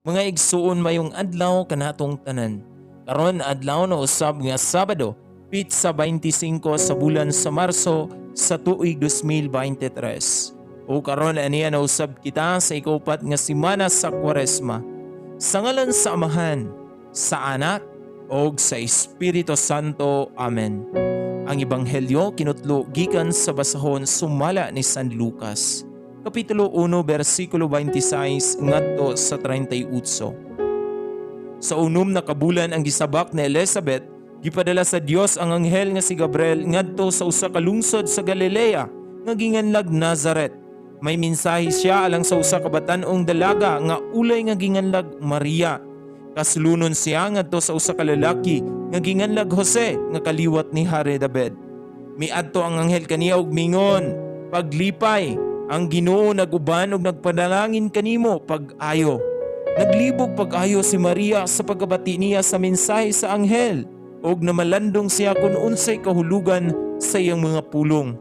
Mga igsuon, mayong adlaw kanatong tanan. Karon adlaw na usab nga Sabado, pitsa 25 sa bulan sa Marso sa tuig 2023. O karon aniya na usab kita sa ikaupat nga simana sa Kwaresma. Sa ngalan sa Amahan, sa Anak, og sa Espiritu Santo. Amen. Ang Ebanghelyo kinutlo gikan sa basahon sumala ni San Lucas. Kapitulo 1, bersikulo 26 ngadto sa 38. Sa unom na kabulan ang gisabak ni Elizabeth, gipadala sa Dios ang anghel nga si Gabriel ngadto sa usa ka lungsod sa Galilea nga ginganlag Nazaret. May mensahe siya alang sa usa ka batan-ong dalaga nga ulay nga ginganlag Maria. Kaslunon siya ngadto sa usa ka lalaki nga ginganlag Jose nga kaliwat ni Hari David. Miadto ang anghel kaniya og mingon, "Paglipay, ang Ginoo naguban ug nagpadalangin kanimo pag-ayo." Naglibog pag-ayo si Maria sa pagkabati niya sa mensahe sa anghel ug namalandong siya kung unsay kahulugan sa iyang mga pulong.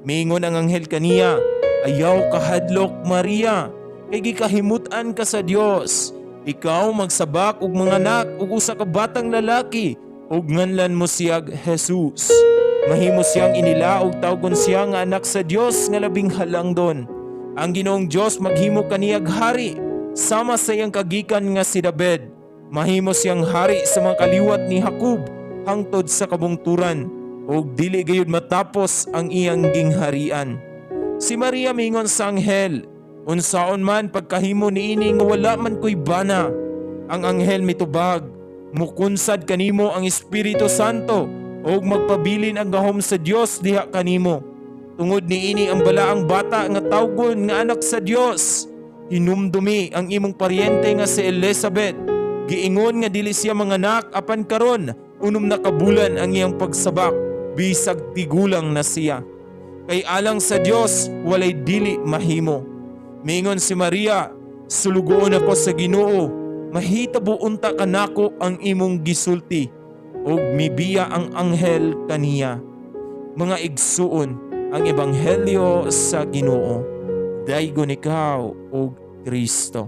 Mingon ang anghel kaniya, "Ayaw kahadlok, Maria, kay gikahimut-an ka sa Dios. Ikaw magsabak og manganak og usa ka batang lalaki ug nganlan mo siyag Jesus. Mahimo siyang inila og tawgon siya nga anak sa Dios nga labing halangdon. Ang Ginoong Dios maghimo kaniyag hari sama sa iyang kagikan nga si David. Mahimo siyang hari sa mga kaliwat ni Jacob hangtod sa kabungturan ug dili gayud matapos ang iyang gingharian." Si Maria mingon sa anghel, "Unsaon man pagkahimo niini nga wala man ko'y bana?" Ang anghel mitubag, "Mukunsad kanimo ang Espiritu Santo ug magpabilin ang gahom sa Dios diha kanimo. Tungod niini ang balaang bata nga tawgon nga anak sa Dios. Hinumdumi ang imong paryente nga si Elizabeth. Giingon nga dili siya manganak, apan karon unom na kabulan ang iyang pagsabak bisag tigulang na siya. Kay alang sa Dios walay dili mahimo." Mingon si Maria, "Sulugoon ako sa Ginoo, mahitabo unta kanako ang imong gisulti." Ug mibiya ang anghel kaniya. Mga igsuon, ang ebanghelyo sa Ginoo. Daygon ikaw, og Kristo.